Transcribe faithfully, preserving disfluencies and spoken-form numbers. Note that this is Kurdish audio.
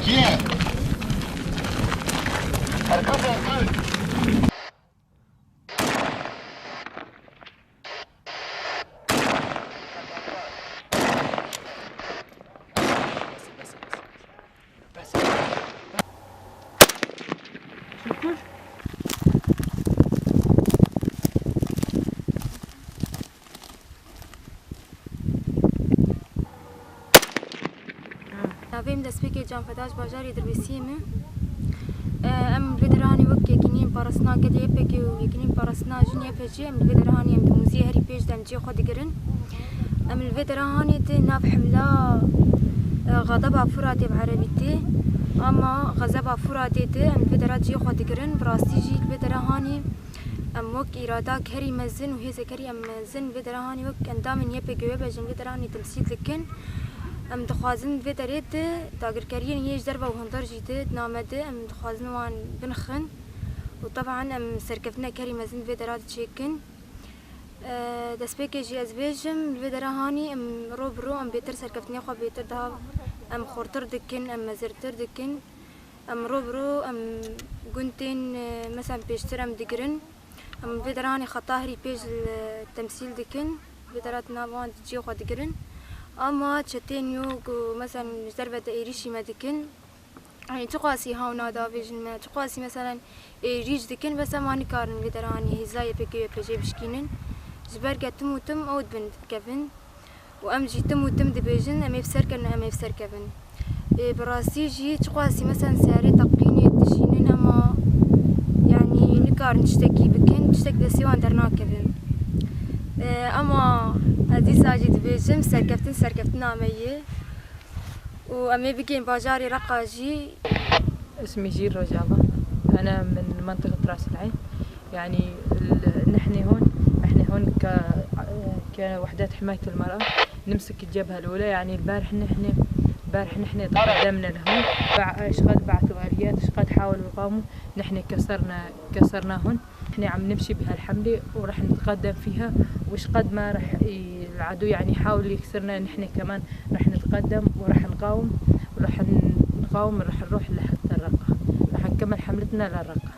Kiye? Navê min Destpêkê Canfeda, ji bajarê Dirbêsiyê me. E, em li vê dera hanê wek Yekîniyên Parastina Gelê Y P G û Yekîniyên Parastina Jin Y P G, em li vê dera hanê em di muziyê herî pêş de em cihê xwe digirin. Em li vê dera hanê di nav hemla, e, Xadeba Furatê bi erebî tê, ama Xezeba Furatê de em li vê dera cihê xwe digirin. Bi rastî jî li vê dera hanê em wek îradak herî mezin û hêzek herî em mezin vê dera hanê wek endamên Y P G Y P G em vê dera hanê temsîl dikin. Em dixwazin vê derê de dagirkeriyên yên ji derve û hundir jî di name de em dixwazin wan binixin û teban em serkeftinek herî mezin vê dera de çêkin. E, destpêkê jî ez bêjim, li vê dera hanî em ro bi ro em bêtir serkeftinê xwe bêtir daha em xurtir dikin, em mezirtir dikin. Em ro bi ro em gund tên, e, mesela pêştir em digirin. Em vê dera hanê xeta herî pêş li temsîl dikin. Vê dera di nav wan cihê xwe digirin. Ama çetên yo ku mesela ji derve de êrîşî me dikin. Yanî çiqasî hawna davêjin me, çiqasî meselen êrîş dikin, bes em a nikarin vê dera hanê hêza Y P G Y P G bişkînin. Ji ber ke tim û tim ew dibin dikevin. Û em jî tim û tim dibêjin, em ê bi ser kevin, em ê bi ser kevin. Ê, bi rastî jî çiqasî, meselen, serê teqînê dişînin, ema, yanî, nikarin tiştekî bikin, tiştek destê wan dernakevin. Ê, ema ez dîsa jî dibêjim, serkeftin, serkeftina me ye. Û em ê bigihên bajarê Reqa jî. اسمي جيل رجاوة. أنا من منطقة راس العين. يعني، ال-، نحن هون، إحنا هون ك-، كوحدات حماية المرأة نمسك الجبهة الأولى. يعني، البارح نحن، البارح نحن تقدمنا لهون. بع-، إيش قد بعثوا آليات، إيش قد حاولوا يقاوموا، نحن كسرنا، كسرناهن. نحن عم نمشي بهالحملة ورح نتقدم فيها، وإيش قد ما رح ي-، العدو، يعني، يحاول يكسرنا، نحن كمان رح نتقدم ورح نقاوم، ورح نقاوم، رح نروح لحتى الرقة، رح نكمل حملتنا للرقة.